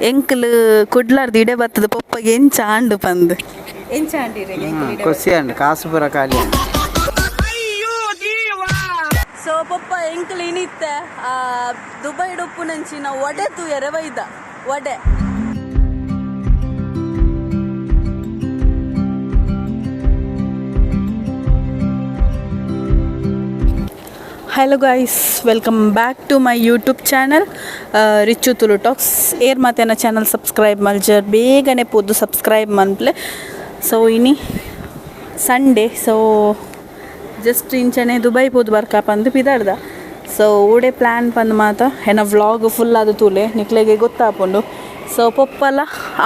ಎಂಕ್ಲು ಕುಡ್ಲಾರ್ದು ಇಡೆ ಬತ್ತದ ಪೊಪ್ಪಗೆ ಎಂಚ ಆಂಡು ಪಂದ್ ಎಂಚ ಆಂಡಿರೆ? ಖುಷಿ ಅಂಡ್ ಕಾಸು ಪೂರ ಖಾಲಿ ಅಂಡ್. ಸೊ ಪೊಪ್ಪ ಎಂಕ್ಲು ಇನಿತ್ತೆ ದುಬೈ ಉಪ್ಪುನಂಚಿನ ವಡೆ ತೂಯರೆ ಬೈದ vada. Hello guys, welcome back to my YouTube channel Richu Tulu talks. ಏರ್ ಮಾತೇನ ಚಾನಲ್ ಸಬ್ಸ್ಕ್ರೈಬ್ ಮಲ್ಜರ್ ಬೇಗನೆ ಪೋದು ಸಬ್ಸ್ಕ್ರೈಬ್ ಮನ್ಪ್ಲೆ. ಸೊ ಇನಿ ಸಂಡೇ, ಸೊ ಜಸ್ಟ್ ಇಂಚನೆ ದುಬೈ ಪೋದು ಬರ್ಕ ಪಂದು ಪಿದಾಡ್ದ. ಸೊ ಓಡೆ ಪ್ಲ್ಯಾನ್ ಪಂದು ಮಾತ ಎನ್ನ ವ್ಲಾಗ್ ಫುಲ್ ಅದು ತೂಲೆ, ನಿಕ್ಲೆಗೆ ಗೊತ್ತಾಪುಂಡು. ಸೊ ಪೊಪ್ಪಲ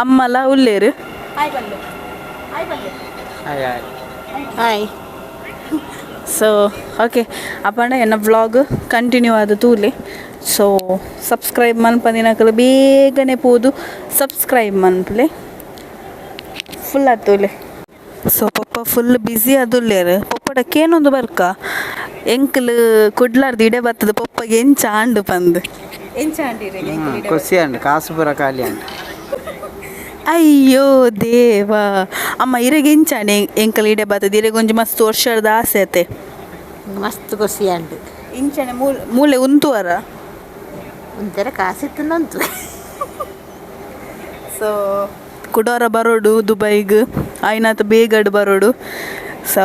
ಅಮ್ಮಲ ಉಲ್ಲೇರು. ಹಾಯ್ ಬಂದು, ಹಾಯ್ ಬಂದು. ಆಯ್ ಆಯ್. ಹಾಯ್. ಸೊ ಓಕೆ ಅಪ್ಪಂಡ ಎನ್ನ ವ್ಲಾಗ್ ಕಂಟಿನ್ಯೂ ಆದ ತೂಲೆ. ಸೊ ಸಬ್ಸ್ಕ್ರೈಬ್ ಮನ್ಪಂದಿನಕಲು ಬೇಗನೆ ಪೋದು ಸಬ್ಸ್ಕ್ರೈಬ್ ಮನ್ಪಲೆ, ಫುಲ್ ಆತೂಲೆ. ಸೊ ಪಪ್ಪ ಫುಲ್ ಬ್ಯುಸಿ ಅದುಲ್ಲೇರು. ಪೊಪ್ಪಡ ಕೇನೊಂದು ಬರ್ಕ, ಎಂಕ್ಲು ಕುಡ್ಲಾರ್ದು ಇಡೆ ಬತ್ತದ ಪೊಪ್ಪಗೆ ಎಂಚ ಆಂಡು ಪಂದ್. ಎಂಚ ಆಂಡಿರೆ? ಖುಷಿ ಅಂಡ್ ಕಾಸು ಪೂರ ಖಾಲಿ ಅಂಡ್. ಅಯ್ಯೋ ದೇವಾ! ಅಮ್ಮ, ಇರೆಗೆ ಎಂಚಾಂಡೆ ಎಂಕಲ್ ಇಡೆ ಬತ್ತದ? ಇರೆಗೆ ಒಂಜಿ ಮಸ್ತ್ ವರ್ಷದ ಆಸೆ ಅತೆ? ಮಸ್ತ್ ಖುಷಿ ಅಂಡು. ಇಂಚನೆ ಮೂಲೆ ಮೂಲೆ ಉಂತುವರ? ಒಂಥರ ಕಾಸಿತ್ತು. ಸೊ ಕುಡೋರ ಬರೋಡು ದುಬೈಗ್, ಆಯ್ನಾತ್ ಬೇಗಡ್ ಬರೋಡು. ಸೊ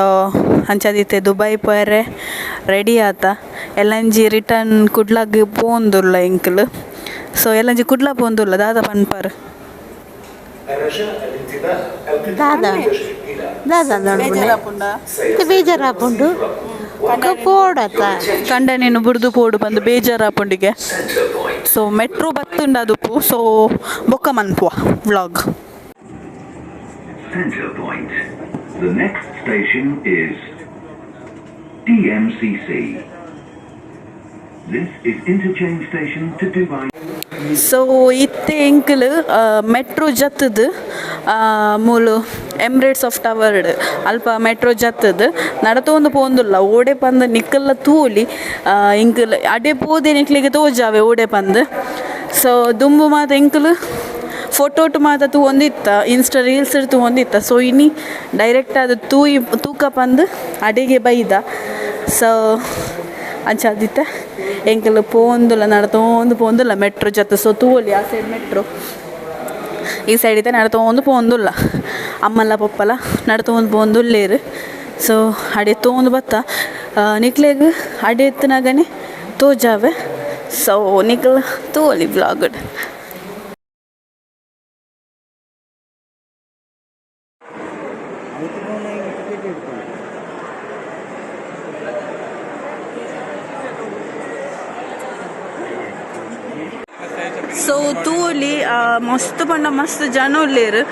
ಅಂಚಾದಿತ್ತೆ ದುಬೈ ಪೋಯರೆ ರೆಡಿ ಆತ. ಎಲ್ಲಂಜಿ ರಿಟರ್ನ್ ಕುಡ್ಲಾಗ್ ಪೋಂದುಲ್ಲ ಎಂಕಲ್. ಸೊ ಎಲ್ಲಂಜಿ ಕುಡ್ಲ ಪೋಂದುಲ್ಲ, ದಾದ ಪನ್ಪರ್? ದಾದ ದಾದ ನೋಡ್ಬಿಡ, ಬೇಜಾರಾಪುಂಡು ಪೋಡತ್ತ. ಕಂಡನೇನು ಬುಡ್ದು ಪೋಡು ಬಂದು ಬೇಜಾರಾಪುಂಡಿಗೆ. ಸೊ ಮೆಟ್ರೋ ಬತ್ತುಂಡ ಅದುಪ್ಪು. ಸೊ ಬೊಕ್ಕ ಮನ್ಪುವ vlog. Center Point. The next station is DMCC. This is interchange station to Dubai. So ಇತ್ತೆ ಎಂಕಲ್ ಮೆಟ್ರೋ ಜತ್ತದು ಮೂಲು ಎಮ್ರೇಟ್ಸ್ ಆಫ್ ಟವರ್ಡ್ ಅಲ್ಪ ಮೆಟ್ರೋ ಜತ್ತದು ನಡತೊಂದು ಪೋಂದುಲ್ಲ. ಓಡೆ ಪಂದ್ ನಿಕ್ಕಲ್ಲ ತೂಲಿ. ಎಂಕಲ್ ಅಡೆ ಪೋದೆ ನಿಕ್ಲಿಗೆ ತೋಜಾವೆ ಓಡೆ ಪಂದ್. ಸೊ ದುಂಬು ಮಾತ ಎಂಕಲ್ ಫೋಟೋಟ್ ಮಾತ ತೂವೊಂದಿತ್ತ, ಇನ್ಸ್ಟಾ ರೀಲ್ಸ್ ತೂವೊಂದಿತ್ತ. ಸೊ ಇನಿ ಡೈರೆಕ್ಟ್ ಅದು ತೂಯಿ ತೂಕ ಪಂದ್ ಅಡೆಗೆ ಬೈದ. ಸೊ ಅಂಚಾದಿತ್ತೆ ಎಂಕಲ್ ಪೋಂದುಲ್ಲ, ನಡತೊಂದು ಪೋಂದುಲ್ಲ ಮೆಟ್ರೋ ಜತ್ತ. ಸೊ ತೂವೊಲಿ, ಆ ಸೈಡ್ ಮೆಟ್ರೋ, ಈ ಸೈಡ್ ಇತ್ತೆ ನಡತೊಂದು ಪೋಂದುಲ್ಲ. ಅಮ್ಮಲ್ಲ ಪೊಪ್ಪಲ ನಡತೊಂದು ಪೋಂದುಲ್ಲೇರು. ಸೊ ಅಡೆ ತೋಂದು ಬತ್ತ, ನಿಕ್ಲೆಗ್ ಅಡೆ ಎತ್ತನಾಗನೆ ತೋಜಾವೆ. ಸೊ ನಿಕ್ಲ್ ತೂವೊಲಿ ವ್ಲಾಗ್. ಟಿಕೆಟ್ ಇಡ್ಕೊಂಡು. ಸೊ ತೂಲಿ, ಮಸ್ತ್ ಪಂಡ ಮಸ್ತ್ ಜನ ಉಲ್ಲೇರು.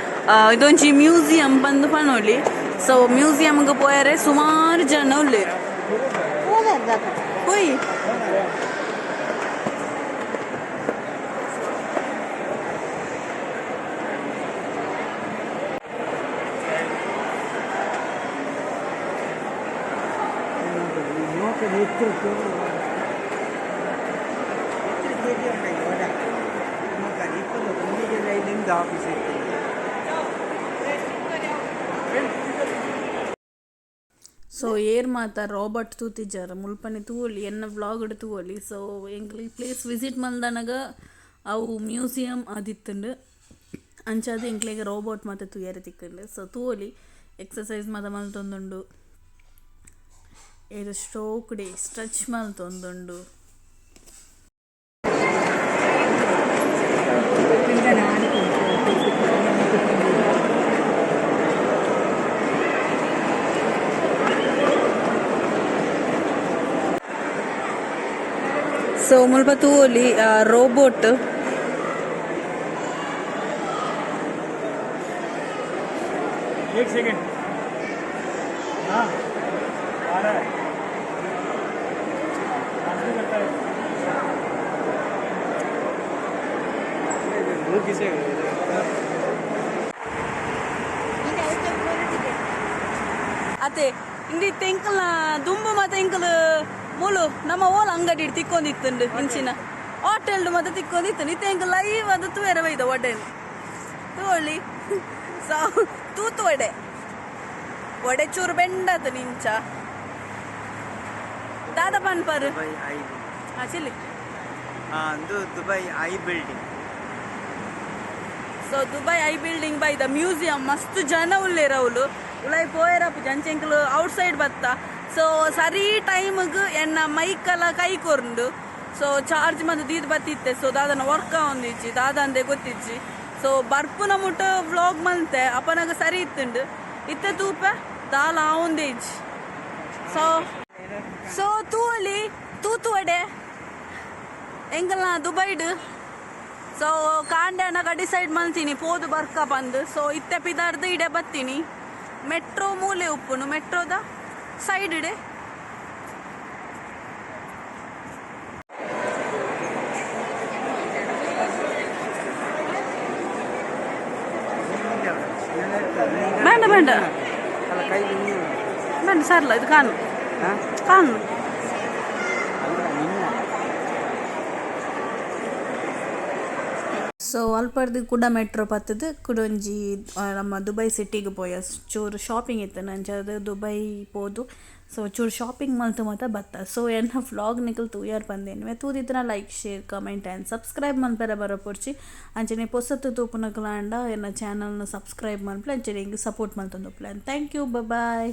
ಇದೊಂಜಿ ಮ್ಯೂಸಿಯಂ ಪಂದ್ ಪನೊಲಿ. ಸೊ ಮ್ಯೂಸಿಯಂಗ್ ಪೋಯರೆ ಸುಮಾರು ಜನ ಉಲ್ಲೇರು. ಪೋಯಿ. ಆಫೀಸ್ ಇತ್ತು. ಸೊ ಏರ್ ಮಾತ ರೋಬಟ್ ತೂತಿಜಾರ ಮುಲ್ಪನೆ ತೂವೊಲಿ, ಎನ್ನ ವ್ಲಾಗ್ ತೂವೊಲಿ. ಸೊ ಎಂಕ್ಲು ಈ ಪ್ಲೇಸ್ ವಿಸಿಟ್ ಮಲ್ದನಗ ಅವು ಮ್ಯೂಸಿಯಂ ಆದಿತ್ತುಂಡು. ಅಂಚಾದ್ ಎಂಕ್ಲೆಗ್ ರೋಬೋಟ್ ಮಾತ ತೂಯರೆ ತಿಕ್ಕುಂಡು. ಸೊ ತೂವೊಲಿ, ಎಕ್ಸಸೈಸ್ ಮಾತ ಮಲ್ತೊಂದುಂಡು. ಏರ್ ಸ್ಟ್ರೋಕ್ ಡೇ ಸ್ಟ್ರೆಚ್ ಮಲ್ತೊಂದುಂಡು. ಸೊ ಮುಲ್ಪ ತೂವೊಲಿ ರೋಬೋಟ್. एक सेकंड, हाँ, आ रहा है, भी करता है वो किसे? ಅತೆ ಇಂದಿ ತೆಂಕಲ್ನ ದುಂಬು ಮಾತ ಎಂಕಲ್ ಮೂಲು ನಮ್ಮ ಓಲ್ ಅಂಗಡಿ ತಿಕ್ಕೊಂದಿತ್ತುಂಡು ಇಂಚಿನ. ಹೋಟೆಲ್ ಮಾತ ತಿಕ್ಕೊಂದಿತ್ತು. ಇತ್ತೆ ಎಂಕ್ ಲೈವ್ ಅದು ತೂಯೆರೆ ಬೈದ ಒಡೆನ್ ತೋಳಿ. ಸೊ ತೂತು ವಡೆ ವಡೆ ಚೂರು ಬೆಂಡಾತ ನಿಂಚ ದಾದ ಪನ್ಪರ್. ದುಬೈ I ಆ ಚಿಲ್ಲಿ. ಅಂದು Dubai eye building. So Dubai eye building ಬೈದ ಮ್ಯೂಸಿಯಂ ಮಸ್ತ್ ಜನ ಉಲ್ಲೇರ ಅವ್ಲು ಉಲಾಯಿ ಪೋಯರಪ್ಪ ಜಂಚೆಂಕ್ಲು ಔಟ್ ಸೈಡ್ ಬತ್ತ. ಸೊ ಸರಿ ಟೈಮ್ಗ್ ಎನ್ನ ಮೈಕಲ ಕೈ ಕೊರ್ಂಡು. ಸೊ ಚಾರ್ಜ್ ಮಂದು ದೀದ್ ಬತ್ತಿತ್ತೆ. ಸೊ ದಾದನ ವರ್ಕ್ ಆವೊಂದಿಜ್ಜಿ ದಾದ ಅಂದೆ ಗೊತ್ತಿಜ್ಜಿ. ಸೊ ಬರ್ಪುನ ಮುಟ್ಟ ವ್ಲಾಗ್ ಮಲ್ತೆ ಅಪನಗ ಸರಿ ಇತ್ತುಂಡು. ಇತ್ತೆ ತೂಪ ದಾಲ ಆವೊಂದೇ ಇಜ್ಜಿ. ಸೊ ಸೊ ತೂವಲಿ ತೂತು ವಡೆ ಎಂಕಲ್ನ ದುಬೈಡ್. ಸೊ ಕಾಂಡೆ ಡಿಸೈಡ್ ಮಲ್ತೀನಿ ಪೋದು ಬರ್ಕ ಬಂದು. ಸೊ ಇತ್ತೆ ಪಿದಾರ್ದು ಇಡೆ ಬತ್ತೀನಿ. ಮೆಟ್ರೋ ಮೂಲೆ ಉಪ್ಪುನು ಮೆಟ್ರೋದ ಸೈಡ್ ಇಡೆ. ಬೇಡ ಬೇಡ. ಅಲ್ಲ ಕೈ. ಬೇಡ ಸರ್ಲ ಇದು ಕಾನು. ಹಾಂ. ಕಾನು. ಅಲ್ಲ ನಿನ್ನ. ಸೊ ಅಲ್ಪರ್ದು ಕುಡ ಮೆಟ್ರೋ ಪತ್ತದು ಕುಡೊಂಜಿ ನಮ್ಮ ದುಬೈ ಸಿಟಿಗೆ ಪೋಯ. ಚೂರು ಶಾಪಿಂಗ್ ಇತ್ತು ನಂಚ ಅದು ದುಬೈ ಪೋದು. ಸೊ ಚೂರು ಶಾಪಿಂಗ್ ಮಲ್ತು ಮಾತ ಬತ್ತ. ಸೊ ಎನ್ನ ವ್ಲಾಗ್ ನಿಕಲ್ ತೂಯರ್ ಪಂದೇನು ತೂದಿತ್ತಿನ like, share, comment and subscribe ಮನ್ಪೆರೆ ಬರಪೊಡ್ಚಿ. ಅಂಚನೆ ಪೊಸತ್ತು ತೂಪುನಕುಲಾಂಡ ಎನ್ನ ಚಾನಲ್ನ ಸಬ್ಸ್ಕ್ರೈಬ್ ಮನ್ಪುಲೆ. ಅಂಚನೆ ಎಂಕ್ ಸಪೋರ್ಟ್ ಮಲ್ತೊಂದುಪ್ಪುಲೆ. Thank you, bye.